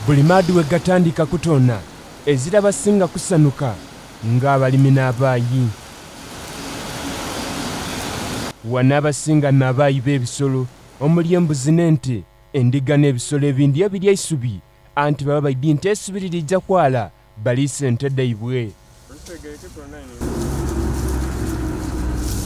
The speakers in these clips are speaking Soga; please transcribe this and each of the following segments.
Buli maadhi we gatandika kutoona, ezira basinga kusanuka ng'abalimi n'abaayi. Wano abasinga n'abaayi b'ebisolo omuli embuzi n'ente, endiga n'ebisolo ebindi ebirya eisubi anti baba baidhi nti eisubi lirija kwala baliise ente dhaibwe.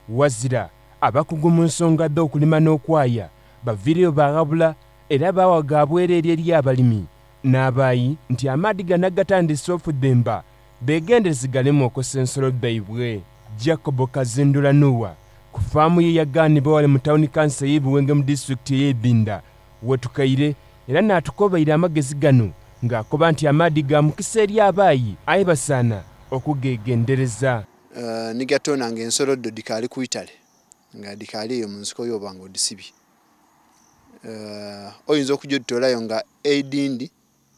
Wazira abakugu mu nsonga dh'okulima n'okwaya baviireyo baaghabula era baawa ga bwereere eri abalimi n'abaayi nti amaadhi gano agatandise ofudhemba beegendereze galeme okosa ensolo dhaibwe. Jacob Kazindula Nuwa ku faamu ye yagaanibwa wale mu tawuni kanso ey'e Buwenge mu disitulikiti ey'e Ibinda wetukaire era n'atukobaire amagezi gano ng'akoba nti amaadhi ga mukisa eri abaayi aye basaana okugegendereza. Ni gatoona ng'ensolo dho dhikaali ku itale, nga dhikaali eyo mu nsiko y'oba nga odhisibye. Oyinza okuja odhitoolayo nga edhindi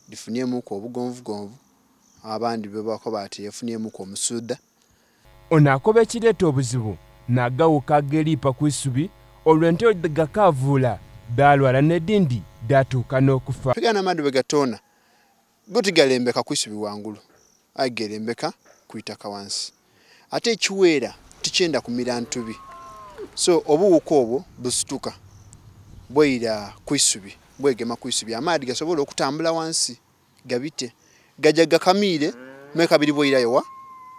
dhifuniemuku obugonvugonvu, abandi bwebakoba ati efuniemuku omusuudha. Ono akoba ekireeta obuzibu n'agawuka ag'eriipa ku isubi olwo ente dhigakaavuula dhaalwala n'edhindi dhaatuuka n'okufa. Gano amaadhi bwe gatoona go tigalembeka ku isubi ghangulu aye gerembeka ku itaka ghansi. Ate ekiweera tikyenda kumira ntubi, so obuwuka obwo busituka bwaira ku isubi, bwegema ku isubi amaadhi gasobola okutambula ghansi gabite, gaja gakamiire me kabiri bwairayo wa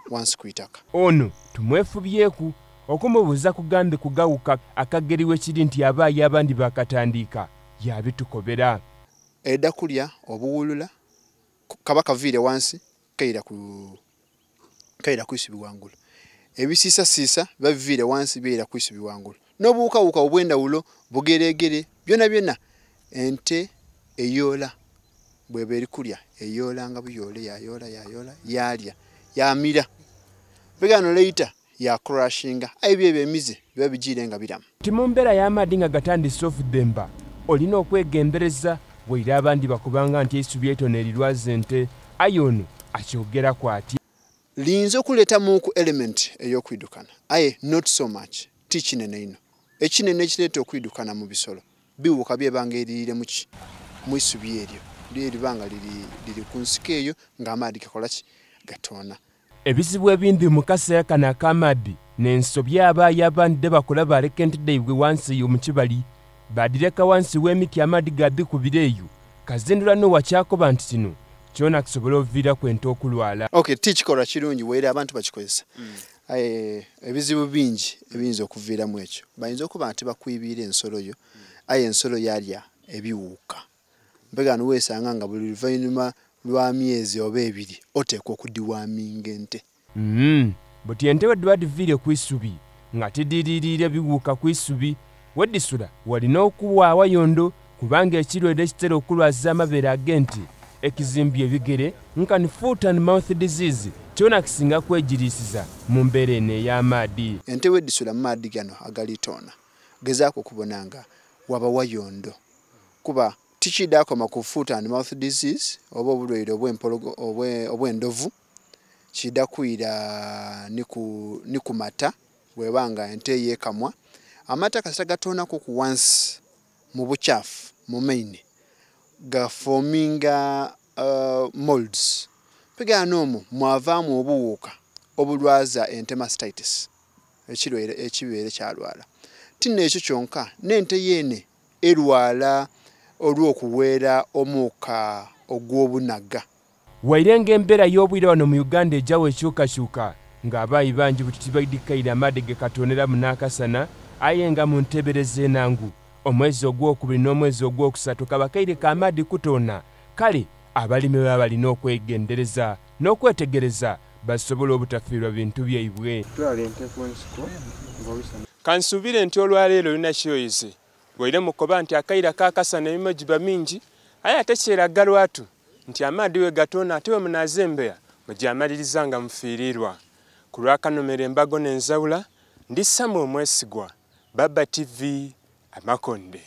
wansi ku itaka. Ono tumwefubyeku okumubuuza kugambe ku gawuka akageri wekiri nti abaayi abandi baakatandiika yaabitukobera. Eda kulya obuwulula kaba kaviire wansi kaira ku kaira ku isubi wangulu. Ebisiisasiisa biba biviire wansi byaira ku isubi wangulu. N'obuwukawuka obw'endawulo bugeregere byonabyona ente eyoola bweba eri kulya eyoola nga buyoole yayoola yayoola yalya yamira. Mpegano leita ya crushinga aye byebyo emize biba bijiire nga biramu. Ti mu mbeera y'amaadhi nga gatandise ofudhemba olina okwegendereza waire abandi bakobanga nti eisubi eitono erirwaza ente aye ono akyogeraku atya. Liyinza okuleetamuuku element ey'okwidhukana aye not so much, ti kinene inho. Ekinene ekireeta okwidhukana mu bisolo biwuka byeba nga eririire mu ki? Mu isubi eryo lyeriba nga liri ku nsiko eyo ng'amaadhi gakola ki? Gatoona. Ebizibu ebindi mu kaseera kano ak'amaadhi n'ensobi abaayi abandi dhe bakola baaleka ente dhaibwe wansi eyo mu kibali baadhireka wansi w'emiti amaadhi gaadhikubira eyo. Kazindula Noah ky'akoba nti kino kyona kisobola oviiraku ente okulwala. Ok, ti kikolwa kirungi waire abantu bakikozesa aye ebizibu bingi ebiyinza okuviiramu ekyo. Bayinza okuba nga tibakwibiire ensolo yo aye ensolo yalya ebiwuuka. Mpegaano weesanga nga buli luvainhuma lwa myezi oba ebiri oteekwa okudhiwaaminga ente. Buti ente bwe dhiba dhiviire ku isubi nga tidhiriiriire biwuuka ku isubi, we dhisula walina okuba awayondo kubanga ekirwaire ekitera okulwaza amabeere ag'ente ekizimbya ebigere nkani foot and mouth disease kyona kisinga kwegiriisiza mu mbeera eno ey'amaadhi. Ente we dhisula mu maadhi gano agali toona, gezaaku okubona nga waba wayondo kuba tikiidha koma ku foot and mouth disease oba obulwaire obw'endhovu, kiidha kwira ni ku mata bweba nga ente eyo ekamwa. Amata kasita gatoonakuku ghansi mu bukyafu mu maini gafominga molds. Mpegaano omwo mwavaamu obuwuuka obulwaza ente mastitis, ekirwaire ekibeere kyalwala. Ti n'ekyo kyonka, n'ente yeene erwala olw'okuweera omuuka ogw'obunaga. Waire ng'embeera y'obwire wano mu Uganda ejawo ekyukakyuka ng'abaayi bangi buti tibaidhikaire amaadhi ge katooneramu n'akasana aye nga mu nteebereza enangu omwezi ogwokubiri n'omwezi ogwokusatu kaba kaire ka maadhi kutoona kale abalimi baba balina okwegendereza n'okwetegereza basobole obutafiirwa bintu byaibwe. Twala ente ku nsiko ng'obisa. Kansuubire nti olwaleero olina kyoyize. Waire mukoba nti akaire ak'akasana emimo giba mingi, aye ate kyeraga lwatu nti amaadhi bwe gatoona ate bwe munaaza embeya mugyamaliriza nga mufiiriirwa. Ku lwa Kanomera Embago n'Enzawula, ndi Samuel Mwesigwa, Baba TV, Amakonde.